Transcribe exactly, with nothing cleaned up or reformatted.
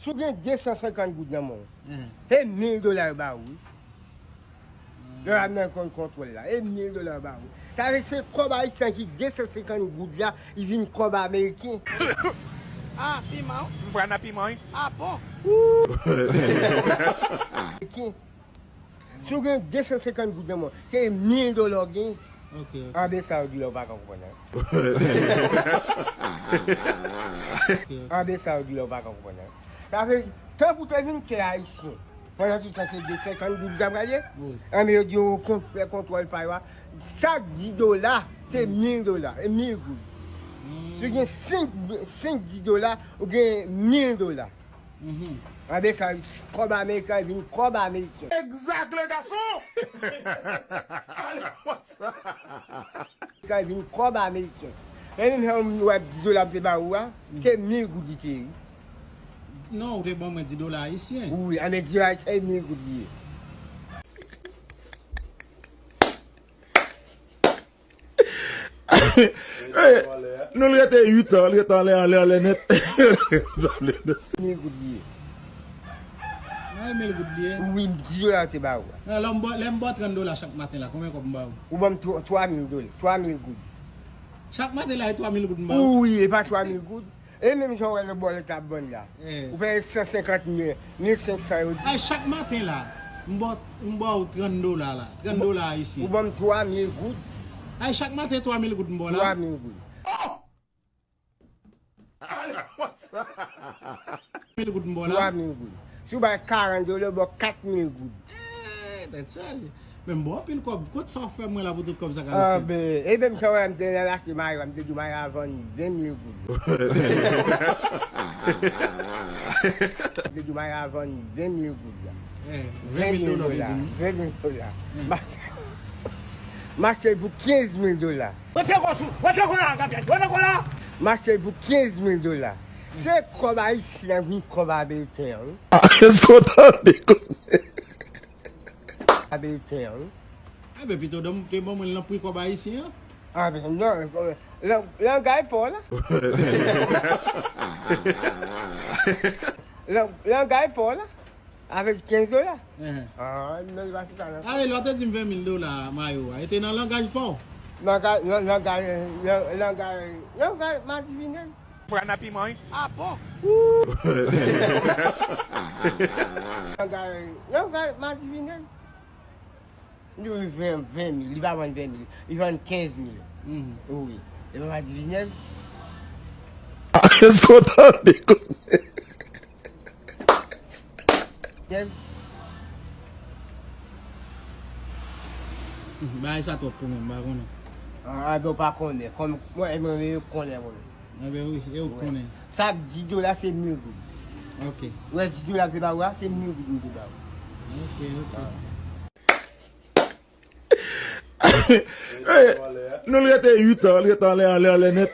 Si w gen de san senkant goud nan men w, se mil dola yo ba ou, wi. Lè w ap nan kon-, kontwòl la, e mil dola yo ba ou. Sa vle se kòb ayisyen ki de san senkant goud la, li vin kòb ameriken. Ah, piman. M pran nan piman, wi. Ah bon? Ameriken. Si w gen de san senkant goud nan men w, se mil dola w gen. Ok, ok. Anben sa yo di la, ou pa ka konprann, non. Ok, ok. Anben sa yo di la, ou pa ka konprann, non. Sa vle, tan pou te vin kè ayisyen. Pandan tout sa, se de senkant goud sa pral ye. Wi. Anben yo di yo kont-, fè kontwòl pa yo a. Sak di dola, se mil dola, e mil goud. Si w gen senk, senk di dola, ou gen mil dola. Anben sa, kòb ameriken vin kòb ameriken. Exactly, gason! Ale, what's up? Ameriken vin kòb ameriken. E menm jan w wè di dola m te ba ou a, se mil goud li te ye, wi. Non, ou te ban mwen di dola ayisyen. Wi, anben di dola ayisyen, e mil goud li ye. Hey, nou l rete uit an, l rete anlè, anlè, anlè nèt. Mil goud li ye. Nan mil goud li ye? Wi, m di dola te ba ou. Nan, lè m ba, lè m ba w trant dola chak maten la, konbyen kòb m ba ou? Ou ban m twa, twa mil dola, twa mil goud. Chak maten la, e twa mil goud m ba ou? Wi, e pa twa mil goud. E menm jan w wè lè bòlèt ap vann la. Eh. Ou peye san senkant mil, mil senk san yo di. Ay, chak maten la, m ba, m ba w trant dola la. Trant dola ayisyen. Ou ban m twa mil goud. Ay, chak maten, twa mil goud m ba w la. Twa mil goud. Oh! Ale, what's up? Mil goud m ba w la. Twa mil goud. Si w bay karant dola, yo ba w kat mil goud. Eh, tèt chaje. Men m ba w anpil kòb. Kot sa w fè mwen la pou tout kòb sa k al reste? Anben, e menm jan w wè m te nan achte mayo a, m te di w mayo a vann ven mil goud. M te di w mayo a vann ven mil goud la. Eh, ven mil dola, w vle di m? Ven mil dola. M achte, m achte l pou kenz mil dola. Retire kò sou, retire kò la, Gabriel, retire kò la. M achte l pou kenz mil dola. Se kòb ayisyen an vin kòb ameriken an, wi. Èske w tande koze? Ameriken an, wi. Anben, pito w te ban mwen l nan pri kòb ayisyen an. Anben, non, lan-, langay pa w la. Lan-, langay pa w la. Avèk kenz dola. Enhen. Ah, non, li pa fè sa, non. Ah, lè w te di m ven mil dola mayo a, e te nan langaj pa w? Langaj, lan-, langaj, lan-, langaj, langaj madivinèz. Pran nan piman, wi. Ah bon? Langaj, langaj madivinèz. Li vann ven, ven mil, li pa vann ven mil, li vann kenz mil. Mhm. Wi. E pa madivinèz. Èske w tande koze? Yes. Bagay sa twòp pou mwen, m pa konnen. Ah, anben w pa konnen. Kòm mwen, mwen, mwen konnen mwen. Anben wi, e ou konnen. Sak di dola se mil goud. Ok. Ou wè di dola m te ba ou a, se mil goud m te ba ou. Ok, ok. Ah. Hey, nou l rete uit an, l rete anlè, anlè, anlè nèt.